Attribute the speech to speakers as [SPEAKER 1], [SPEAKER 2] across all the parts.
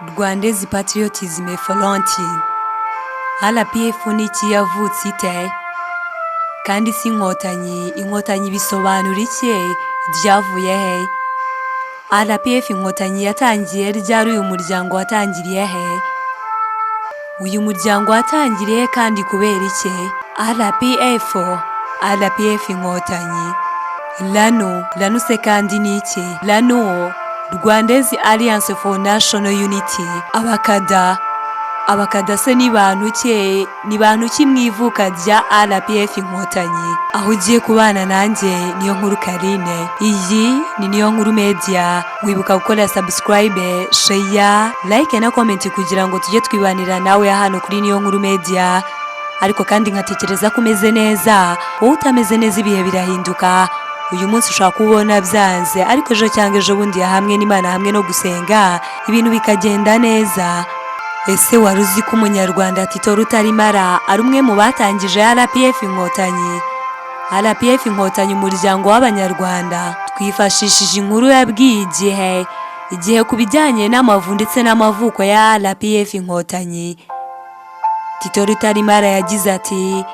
[SPEAKER 1] Rwandese Patriotism Front, RPF ni iki, yavutse ite? Kandi si Inkotanyi, Inkotanyi bisobanura iki? Ryavuye he? RPF Inkotanyi yatangiye ryari? Uyu muryango watangiriye he? Uyu muryango watangiriye kandi kubera iki? RPF, RPF Inkotanyi, RANU, RANU se kandi ni iki? RANU, Rwandese Alliance for National Unity. Abakada, abakada se ni bantu ki? Ni bantu ki mu ivuka rya RPF Inkotanyi? Aho ugiye kubana nanjye Niyo Nkuru Karine, iyi ni Niyo Nkuru Media. Wibuka gukora subscribe, share, like na comment kugira ngo tujye twibanira nawe hano kuri Niyo Nkuru Media. Ariko kandi nkatekereza ko umeze neza. Wowe utameze neza, ibihe birahinduka. Uyu munsi ushobora kubona byanze, ariko ejo cyangwa ejo bundi, hamwe n'Imana, hamwe no gusenga, ibintu bikagenda neza. Ese wari uzi ko umunyarwanda Tito Rutaremara ari umwe mu batangije RPF Inkotanyi? RPF Inkotanyi, umuryango w'Abanyarwanda. Twifashishije inkuru yabwiye Igihe ku bijyanye n'amavu ndetse n'amavuko ya RPF Inkotanyi. Tito Rutaremara yagize ati: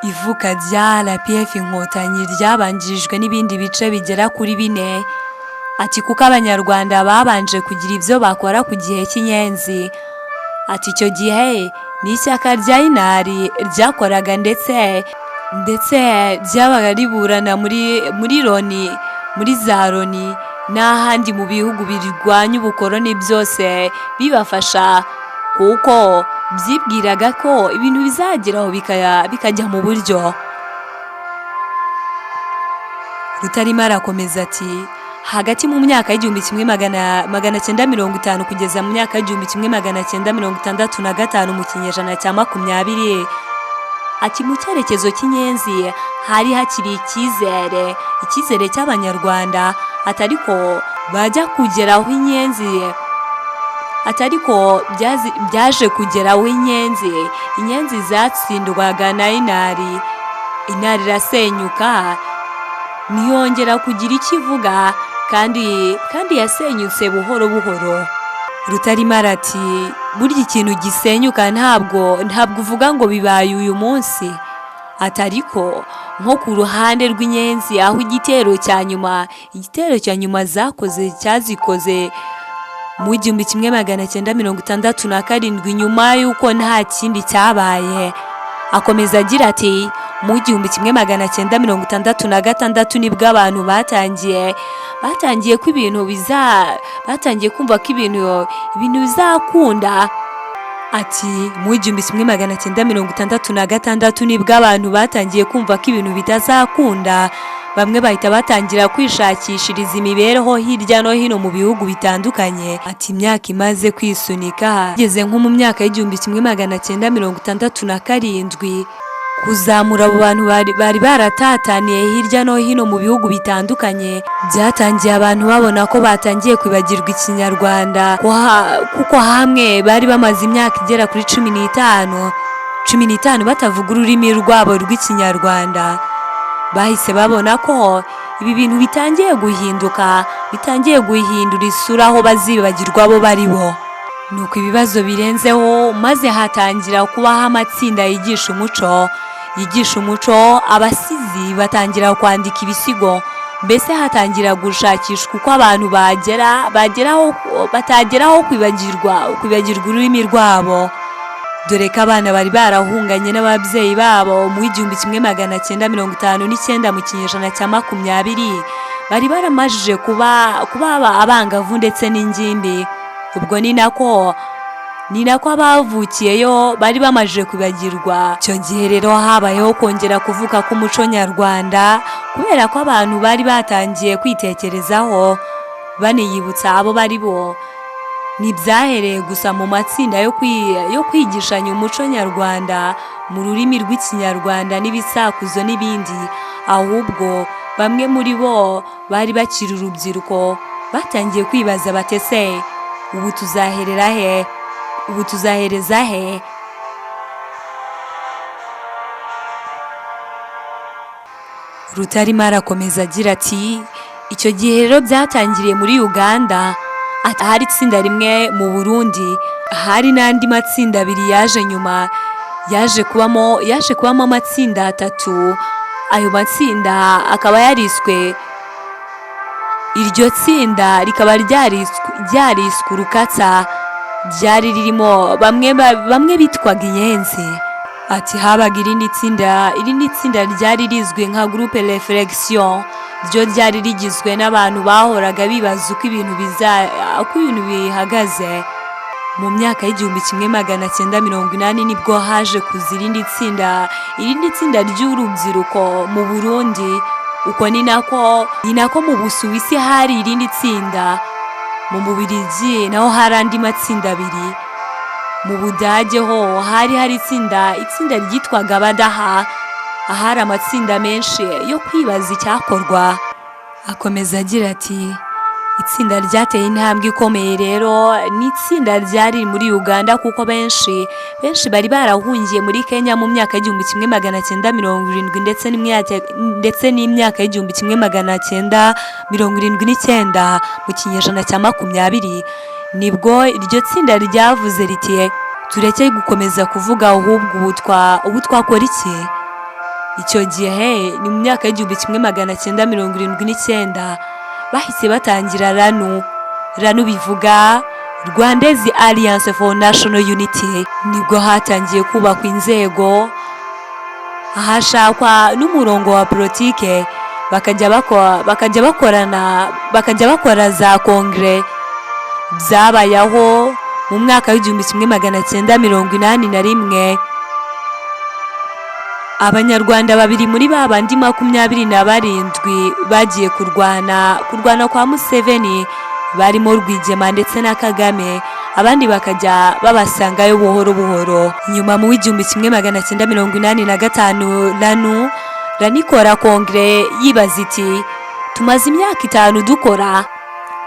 [SPEAKER 1] "Ivuka rya RPF Inkotanyi ryabanjirijwe n'ibindi bice bigera kuri bine." Ati kuko Abanyarwanda babanje kugira ibyo bakora ku gihe cy'Inyenzi. Ati icyo gihe ni ishyaka rya UNAR ryakoraga, ndetse ryabaga riburana muri Loni, muri za Loni n'ahandi mu bihugu birwanya ubukoloni byose, bibafasha kuko byibwiraga ko ibintu bizageraho bikajya mu buryo. Rutaremara arakomeza ati: "Hagati mu myaka y'1950 kugeza mu myaka y'1965 mu kinyejana cya 20," ati mu cyerekezo cy'Inyenzi hari hakiri icyizere, icyizere cy'Abanyarwanda. Ati ariko bajya kugera aho Inyenzi, ati ariko byaje kugera aho Inyenzi zatsindwaga na UNAR, UNAR irasenyuka, ntiyongera kugira icyo ivuga, kandi yasenyutse buhoro buhoro. Rutaremara ati: "Burya ikintu gisenyuka ntabwo uvuga ngo bibaye uyu munsi." Ati ariko nko ku ruhande rw'Inyenzi, aho igitero cya nyuma zakoze, cyazikoze mu 1967, nyuma y'uko nta kindi cyabaye. Akomeza agira ati: "Mu 1966 nibwo abantu batangiye ko ibintu biza batangiye kumva ko ibintu bizakunda." Ati mu 1966 nibwo abantu batangiye kumva ko ibintu bitazakunda, bamwe bahita batangira kwishakishiriza imibereho hirya no hino mu bihugu bitandukanye. Ati imyaka imaze kwisunika, igeze nko mu myaka y'1967, kuzamura abo bantu bari baratataniye hirya no hino mu bihugu bitandukanye, byatangiye abantu babona ko batangiye kwibagirwa Ikinyarwanda, kuko hamwe bari bamaze imyaka igera kuri 15 batavuga ururimi rwabo rw'Ikinyarwanda. Bahise babona ko ibi bintu bitangiye guhinduka, bitangiye guhindura isura, aho bazibagirwa abo bari bo. Nuko ibibazo birenzeho, maze hatangira kubaho amatsinda yigisha umuco, abasizi batangira kwandika ibisigo, mbese hatangira gushakishwa uko abantu bageraho batageraho kwibagirwa ururimi rwabo, dore ko abana bari barahunganye n'ababyeyi babo mu 1959 mu kinyejana cya 20 bari baramajije kuba abangavu ndetse n'ingimbi. Ubwo ni nako abavukiyeyo bari bamajije kwibagirwa. Icyo gihe rero habayeho kongera kuvuka k'umuco nyarwanda, kubera ko abantu bari batangiye kwitekerezaho, baniyibutsa abo bari bo. Ntibyahereye gusa mu matsinda yo kwigishanya umuco nyarwanda mu rurimi rw'Ikinyarwanda n'ibisakuzo n'ibindi, ahubwo bamwe muri bo bari bakiri urubyiruko batangiye kwibaza bati: "Ese ubu tuzaherera he? Ubu tuzahereza he?" Rutaremara arakomeza agira ati: "Icyo gihe rero byatangiriye muri Uganda." Hari itsinda rimwe mu Burundi, hari n'andi matsinda abiri yaje nyuma, yaje kubamo amatsinda atatu. Ayo matsinda akaba yariswe, iryo tsinda rikaba ryariswe Urukatsa, ryari ririmo bamwe bitwaga Inyenzi. Ati habaga irindi tsinda ryari rizwi nka Groupe Réflexion, ryo ryari rigizwe n'abantu bahoraga bibaza uko ibintu bihagaze. Mu myaka y'1980 nibwo haje kuza irindi tsinda ry'urubyiruko mu Burundi. Uko ni nako mu Busuwisi hari irindi tsinda, mu Bubiligi naho hari andi matsinda abiri, mu Budage ho hari itsinda ryitwaga Badaha. Ahari amatsinda menshi yo kwibaza icyakorwa. Akomeza agira ati itsinda ryateye intambwe ikomeye rero ni itsinda ryari muri Uganda, kuko benshi benshi bari barahungiye muri Kenya mu myaka y'1970 ndetse n'imyaka y'1979 mu kinyejana cya 20. Nibwo iryo tsinda ryavuze riti: "Tureke gukomeza kuvuga, ahubwo ubu twakora iki?" Icyo gihe ni mu myaka y'1979 bahise batangira RANU. RANU bivuga Rwandese Alliance for National Unity. Nibwo hatangiye kubakwa inzego, hashakwa n'umurongo wa politike, bakajya bakorana, bakajya bakora za kongere. Byabayeho mu mwaka w'1981, Abanyarwanda babiri muri ba bandi 27 bagiye kurwana kwa Museveni, barimo Rwigema ndetse na Kagame, abandi bakajya babasangayo buhoro buhoro. Nyuma mu w'1985 RANU ikora kongere, yibaza iti: "Tumaze imyaka 5 dukora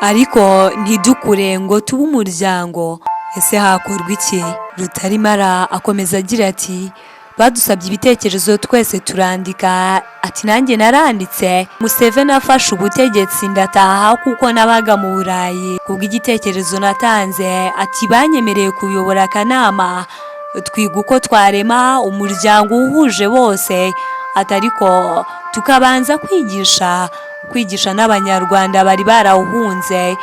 [SPEAKER 1] ariko ntidukure ngo tube umuryango, ese hakorwa iki?" Rutaremara akomeza agira ati badusabye ibitekerezo, twese turandika. Ati nanjye naranditse. Museveni afashe ubutegetsi ndataha kuko nabaga mu Burayi. Kubw'igitekerezo natanze, ati banyemereye kuyobora akanama, twiga uko twarema umuryango uhuje bose. Ati ariko tukabanza kwigisha n'Abanyarwanda bari barawuhunze.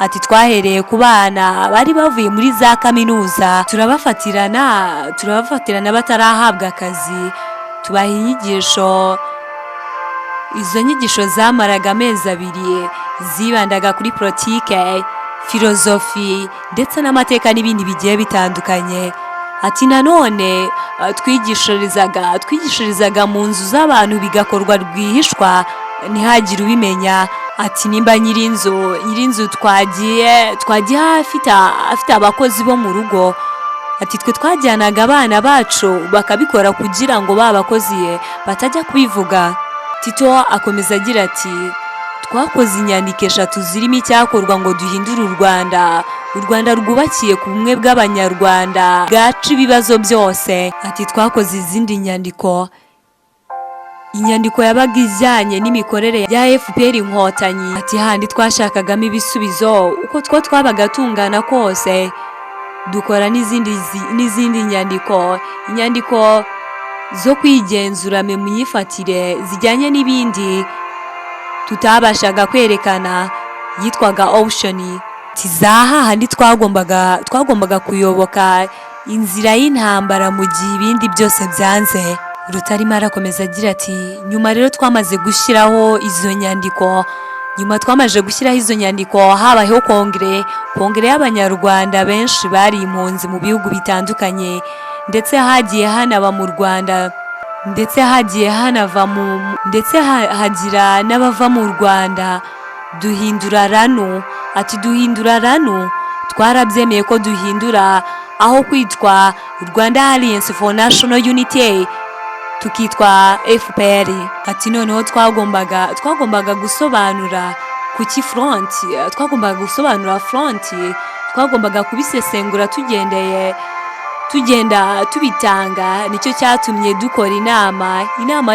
[SPEAKER 1] Ati twahereye ku bana bari bavuye muri za kaminuza, turabafatirana batarahabwa akazi, tubaha inyigisho. Izo nyigisho zamaraga amezi 2, zibandaga kuri politike, filozofi ndetse n'amateka n'ibindi bigiye bitandukanye. Ati nanone twigishirizaga mu nzu z'abantu, bigakorwa rwihishwa, ntihagire ubimenya. Ati nimba nyirinzu twagiye afite abakozi bo mu rugo, ati twe twajyanaga abana bacu bakabikora kugira ngo ba bakozi batajya kubivuga. Tito akomeza agira ati twakoze inyandiko eshatu zirimo icyakorwa ngo duhindure u Rwanda, u Rwanda rwubakiye ku bumwe bw'Abanyarwanda bwaca ibibazo byose. Ati twakoze izindi nyandiko, inyandiko yabaga ijyanye n'imikorere ya FPR Inkotanyi. Ati handi twashakagamo ibisubizo uko two twabaga tungana kose. Dukora n'izindi nyandiko, inyandiko zo kwigenzura mu myifatire zijyanye n'ibindi tutabashaga kwerekana, yitwaga Option. Za hahandi twagombaga kuyoboka inzira y'intambara mu gihe ibindi byose byanze. Rutaremara arakomeza agira ati nyuma rero twamaze gushyiraho izo nyandiko, nyuma twamaze gushyiraho izo nyandiko, habayeho kongere y'Abanyarwanda benshi bari impunzi mu bihugu bitandukanye, ndetse hagiye hanaba mu Rwanda, ndetse hagiye hanava mu ndetse hagira n'abava mu Rwanda. Duhindura RANU. Ati duhindura RANU, twarabyemeye ko duhindura, aho kwitwa Rwanda Alliance for National Unity tukitwa FPR. Ati noneho twagombaga gusobanura kuki front, twagombaga gusobanura front, twagombaga kubisesengura tugenda tubitanga. Nicyo cyatumye dukora inama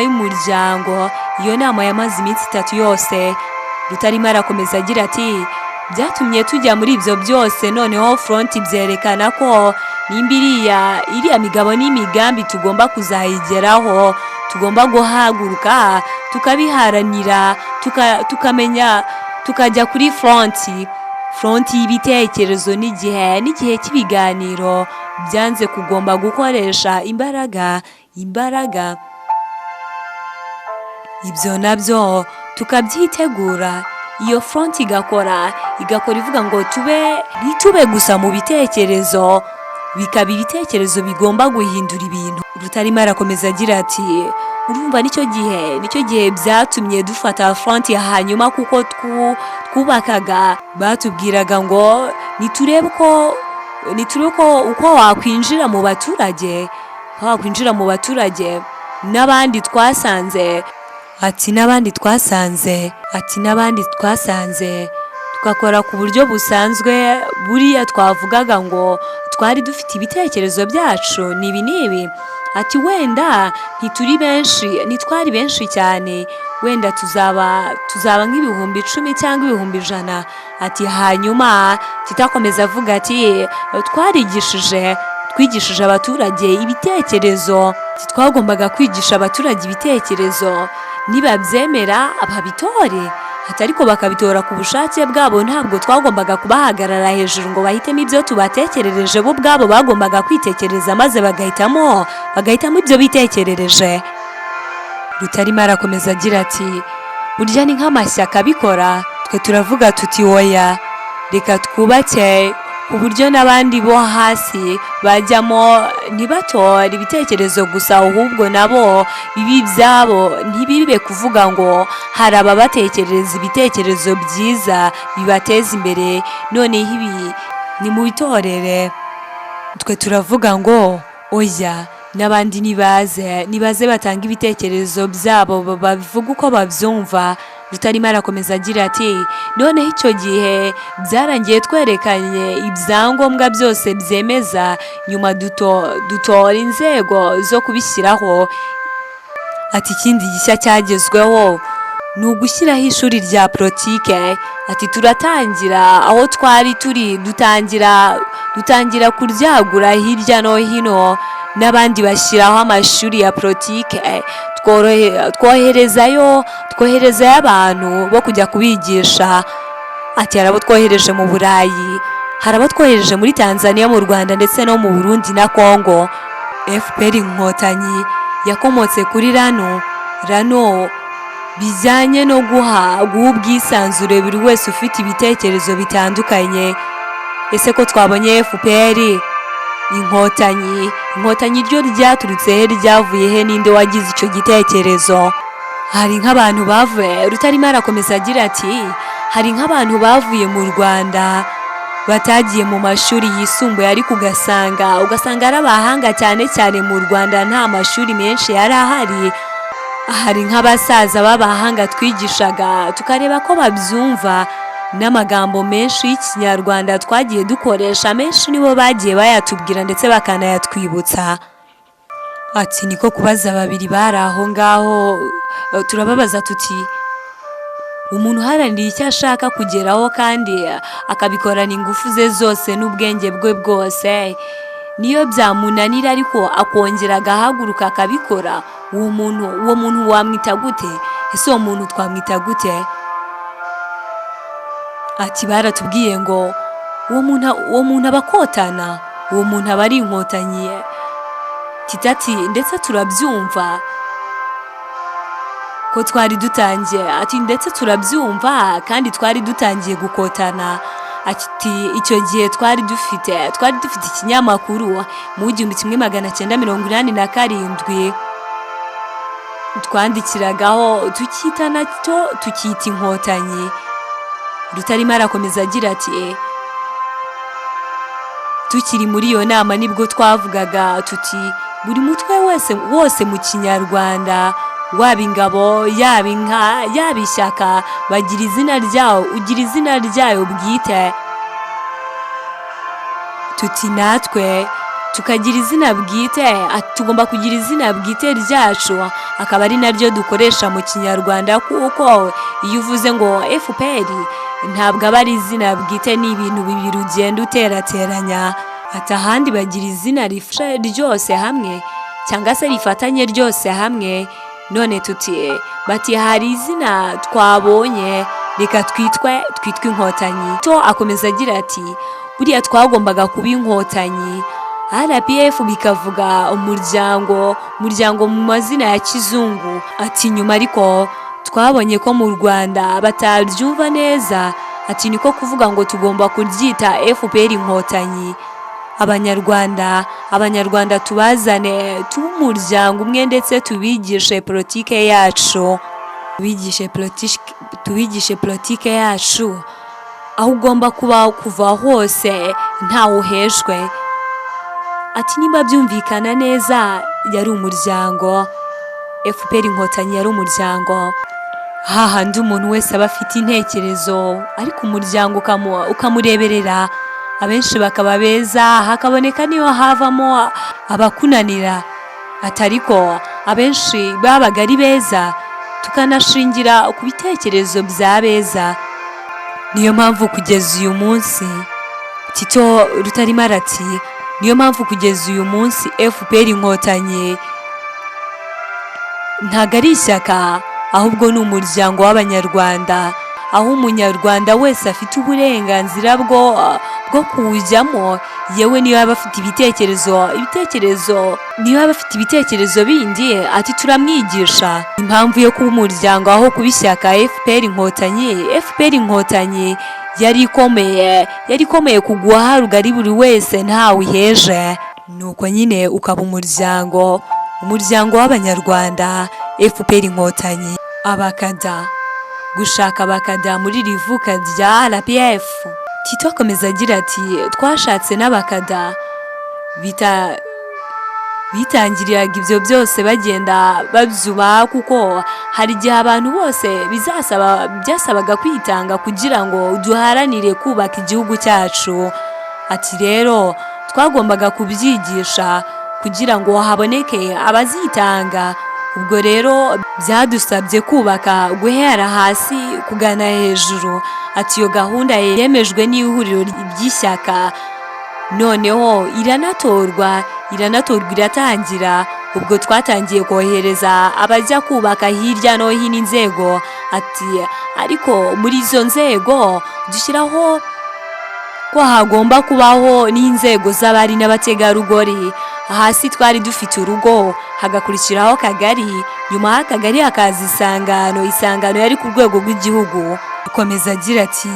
[SPEAKER 1] y'umuryango. Iyo nama yamaze iminsi 3 yose. Rutaremara arakomeza agira ati Byatumye tujya muri ibyo byose. Noneho front byerekana ko nimba iriya migabo n'imigambi tugomba kuzayigeraho, tugomba guhaguruka tukabiharanira, tukamenya, tukajya kuri front y'ibitekerezo n'igihe cy'ibiganiro byanze kugomba gukoresha imbaraga. Ibyo nabyo tukabyitegura, iyo front igakora ivuga ngo tube, ntitube gusa mu bitekerezo, bikaba ibitekerezo bigomba guhindura ibintu. Rutarimo arakomeza agira ati: "Urumva nicyo gihe byatumye dufata front. Hanyuma kuko twubakaga, batubwiraga ngo niturebe ko uko wakwinjira mu baturage, uko wakwinjira mu baturage n'abandi twasanze." Ati: "N'abandi twasanze tugakora ku buryo busanzwe. Buriya twavugaga ngo twari dufite ibitekerezo byacu nibi n'ibi." Ati: "Wenda ntituri benshi, ntitwari benshi cyane, wenda tuzaba nk'10,000 cyangwa 100,000." Ati hanyuma titakomeza avuga ati: "Twigishije abaturage ibitekerezo. Twagombaga kwigisha abaturage ibitekerezo, nibabyemera babitore." Ati: "Ariko bakabitora ku bushake bwabo, ntabwo twagombaga kubahagarara hejuru ngo bahitemo ibyo tubatekerereje. Bo ubwabo bagombaga kwitekereza maze bagahitamo ibyo bitekerereje." Rutarimo arakomeza agira ati: "Burya ni nk'amashyaka abikora. Twe turavuga tuti: 'Oya, reka twubake ku buryo n'abandi bo hasi bajyamo, ntibatore ibitekerezo gusa, ahubwo nabo bibe ibyabo, ntibibe kuvuga ngo hari ababatekerereza ibitekerezo byiza bibateza imbere, noneho ibi nimubitorere.' Twe turavuga ngo: 'Oya, n'abandi nibaze batange ibitekerezo byabo, babivuge uko babyumva.'" Rutarimo arakomeza agira ati: "Noneho icyo gihe byarangiye twerekanye ibyangombwa byose byemeza, nyuma dutora inzego zo kubishyiraho." Ati: "Ikindi gishya cyagezweho ni ugushyiraho ishuri rya politike." Ati: "Turatangira aho twari turi, dutangira kuryagura hirya no hino, n'abandi bashyiraho amashuri ya politike. Twoherezayo abantu bo kujya kubigisha." Ati: "Hari abo twohereje mu Burayi, hari abo twohereje muri Tanzania, mu Rwanda ndetse no mu Burundi na Congo." FPR Inkotanyi yakomotse kuri RANU. RANU bijyanye no guha ubwisanzure buri wese ufite ibitekerezo bitandukanye. Ese ko twabonye FPR Inkotanyi, Inkotanyi ryo ryaturutse he? Ryavuye he? Ninde wagize icyo gitekerezo? Hari nk'abantu bavuye, Rutarimo arakomeza agira ati: "Hari nk'abantu bavuye mu Rwanda batagiye mu mashuri yisumbuye, ariko ugasanga ari abahanga, cyane cyane mu Rwanda nta mashuri menshi yari ahari. Hari nk'abasaza b'abahanga twigishaga, tukareba ko babyumva, n'amagambo menshi y'Ikinyarwanda twagiye dukoresha menshi nibo bagiye bayatubwira ndetse bakanayatwibutsa." Ati: "Niko kubaza babiri bari aho ngaho, turababaza tuti: 'Umuntu uharanira icyo ashaka kugeraho kandi akabikorana ingufu ze zose n'ubwenge bwe bwose, niyo byamunanira ariko akongera agahaguruka akabikora, uwo muntu wamwita gute? Ese uwo muntu twamwita gute?' Ati: 'Baratubwiye ngo uwo muntu aba akotana, uwo muntu aba ari inkotanyi.' Tita ati: 'Ndetse turabyumva ko twari dutangiye.' Ati: 'Ndetse turabyumva kandi twari dutangiye gukotana.' Ati: 'Icyo gihe twari dufite ikinyamakuru mu 1987 twandikiragaho, tukita nacyo, tukita Inkotanyi.' Rutarimo arakomeza agira ati: 'Tukiri muri iyo nama nibwo twavugaga tuti: buri mutwe wese wose mu Kinyarwanda, waba ingabo, yaba inka, yaba ishyaka, bagira izina ryawo, ugira izina ryayo bwite. Tuti natwe tukagira izina bwite. Ati: tugomba kugira izina bwite ryacu, akaba ari naryo dukoresha mu Kinyarwanda, kuko iyo uvuze ngo FPR Ntabwo aba ari izina bwite, ni ibintu bibiri ugenda uterateranya. Ati ahandi bagira izina rifashe ryose hamwe cyangwa se rifatanye ryose hamwe. None tuti bati hari izina twabonye, reka twitwe Inkotanyi. To akomeza agira ati buriya twagombaga kuba Inkotanyi, RPF bikavuga umuryango mu mazina ya kizungu. Ati nyuma ariko twabonye ko mu Rwanda batabyumva neza. Ati niko kuvuga ngo tugomba kuryita FPR Inkotanyi, Abanyarwanda tubazane, tube umuryango umwe, ndetse tubigishe politike yacu, tubigishe politike yacu, aho ugomba kuba kuva hose ntawe uhejwe. Ati niba byumvikana neza, yari umuryango. FPR Inkotanyi yari umuryango, hahandi umuntu wese aba afite intekerezo ariko umuryango ukamureberera, abenshi bakaba beza, hakaboneka niyo havamo abakunanira. Ati ariko abenshi babaga ari beza, tukanashingira ku bitekerezo bya beza. Niyo mpamvu kugeza uyu munsi, Tito Rutaremara ati niyo mpamvu kugeza uyu munsi FPR Inkotanyi ntabwo ari ishyaka, ahubwo ni umuryango w'Abanyarwanda, aho umunyarwanda wese afite uburenganzira bwo kuwujyamo, yewe niyo yaba afite ibitekerezo, niyo yaba afite ibitekerezo bindi, ati turamwigisha. Impamvu yo kuba umuryango aho kuba ishyaka FPR Inkotanyi, FPR Inkotanyi yari ikomeye kuguha rugari buri wese, ntawe iheje. Nuko nyine ukaba umuryango w'Abanyarwanda, FPR Inkotanyi. Abakada, gushaka abakada muri iri vuka rya RPF. Tito akomeza agira ati twashatse n'abakada bita bitangiriraga ibyo byose, bagenda babyubaha, kuko hari igihe abantu bose bizasaba, byasabaga kwitanga kugira ngo duharanire kubaka igihugu cyacu. Ati rero twagombaga kubyigisha kugira ngo haboneke abazitanga. Ubwo rero byadusabye kubaka guhera hasi kugana hejuru. Ati iyo gahunda yemejwe n'ihuriro ry'ishyaka, noneho iranatorwa, iratangira. Ubwo twatangiye kohereza abajya kubaka hirya no hino inzego. Ati ariko muri izo nzego dushyiraho ko hagomba kubaho n'inzego z'abari n'abategarugori. Hasi twari dufite urugo, hagakurikiraho akagari, nyuma y'akagari hakaza isangano. Isangano yari ku rwego rw'igihugu. Akomeza agira ati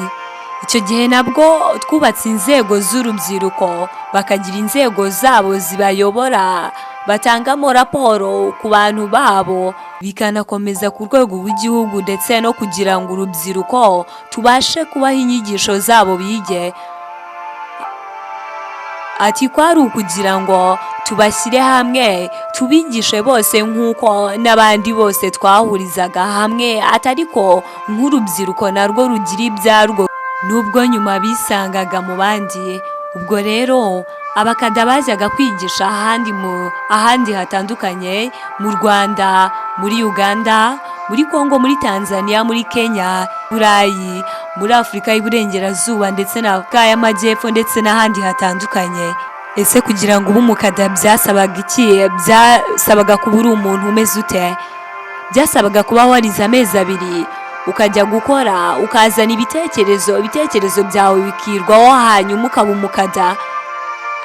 [SPEAKER 1] icyo gihe nabwo twubatse inzego z'urubyiruko, bakagira inzego zabo zibayobora, batangamo raporo ku bantu babo, bikanakomeza ku rwego rw'igihugu, ndetse no kugira ngo urubyiruko tubashe kubaha inyigisho zabo bige. Ati kwari ukugira ngo tubashyire hamwe, tubigishe bose nk'uko n'abandi bose twahurizaga hamwe. Ati ariko nk'urubyiruko narwo rugira ibyarwo, nubwo nyuma bisangaga mu bandi. Ubwo rero abakada bajyaga kwigisha ahandi hatandukanye, mu Rwanda, muri Uganda, muri Congo, muri Tanzania, muri Kenya, Burayi, muri Afurika y'Iburengerazuba ndetse na Afurika y'Amajyepfo, ndetse n'ahandi hatandukanye. Ese kugira ngo ube umukada byasabaga iki? Byasabaga kuba uri umuntu umeze ute? Byasabaga kuba warize amezi 2, ukajya gukora, ukazana ibitekerezo byawe bikirwaho, hanyuma ukaba umukada.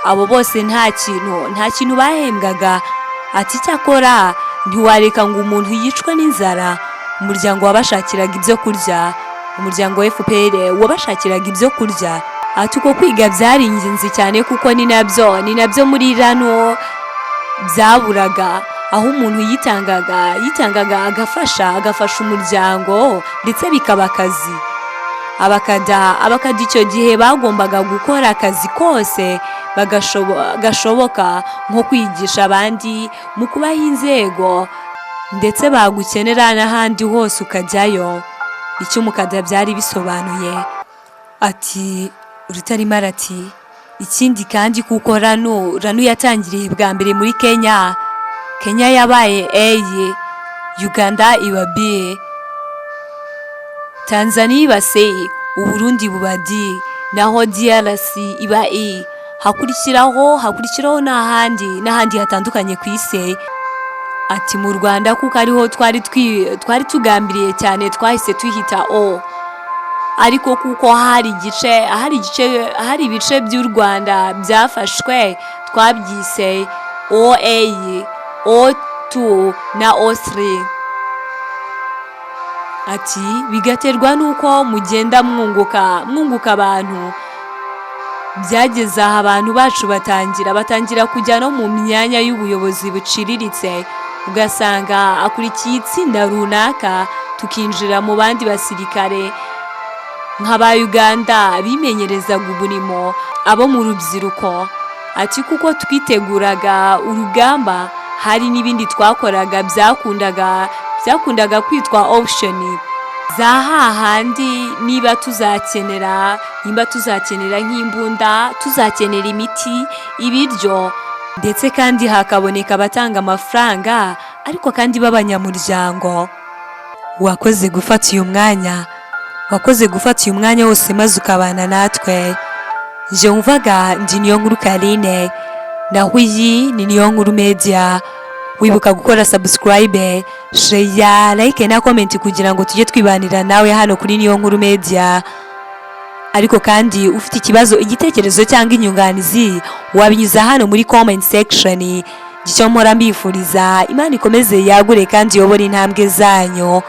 [SPEAKER 1] Abo bose nta kintu bahembwaga. Ati icyakora ntiwareka ngo umuntu yicwe n'inzara. Umuryango wabashakiraga ibyo kurya, umuryango wa FPR wabashakiraga ibyo kurya. Ati uko kwiga byari ingenzi cyane, kuko ni nabyo muri rano byaburaga, aho umuntu yitangaga agafasha umuryango, ndetse bikaba akazi. Abakada icyo gihe bagombaga gukora akazi kose gashoboka, nko kwigisha abandi, mu kubaha inzego, ndetse bagukenera n'ahandi hose ukajyayo. Icyo umukada byari bisobanuye. Ati Rutaremara ati ikindi kandi, kuko RANU yatangiriye bwa mbere muri Kenya, Kenya yabaye A, Uganda iba B, Tanzania iba C. Uburundi buba D, naho DRC iba E. Hakurikiraho n'ahandi hatandukanye ku isi. Ati mu Rwanda, kuko ariho twari tugambiriye cyane, twahise tuhita O, ariko kuko hari ibice by'u Rwanda byafashwe, twabyise OA, O2 na O3. Ati bigaterwa n'uko mugenda mwunguka abantu. Byageze aha, abantu bacu batangira kujya no mu myanya y'ubuyobozi buciriritse, ugasanga akurikiye itsinda runaka, tukinjira mu bandi basirikare nk'aba Uganda bimenyerezaga umurimo, abo mu rubyiruko. Ati kuko twiteguraga urugamba, hari n'ibindi twakoraga byakundaga kwitwa option za hahandi, niba tuzakenera nk'imbunda, tuzakenera imiti, ibiryo, ndetse kandi hakaboneka abatanga amafaranga, ariko kandi b'abanyamuryango. Wakoze gufata uyu mwanya wose maze ukabana natwe. Njye wumvaga ndi Niyo Nkuru Karine, naho iyi ni Niyo Nkuru Media. Wibuka gukora subscribe, share, like na comment kugira ngo tujye twibanira nawe hano kuri Niyo Nkuru Media. Ariko kandi ufite ikibazo, igitekerezo cyangwa inyunganizi, wabinyuza hano muri comment section. Icyo mpora mbifuriza, Imana ikomeze yagure kandi iyobore intambwe zanyu.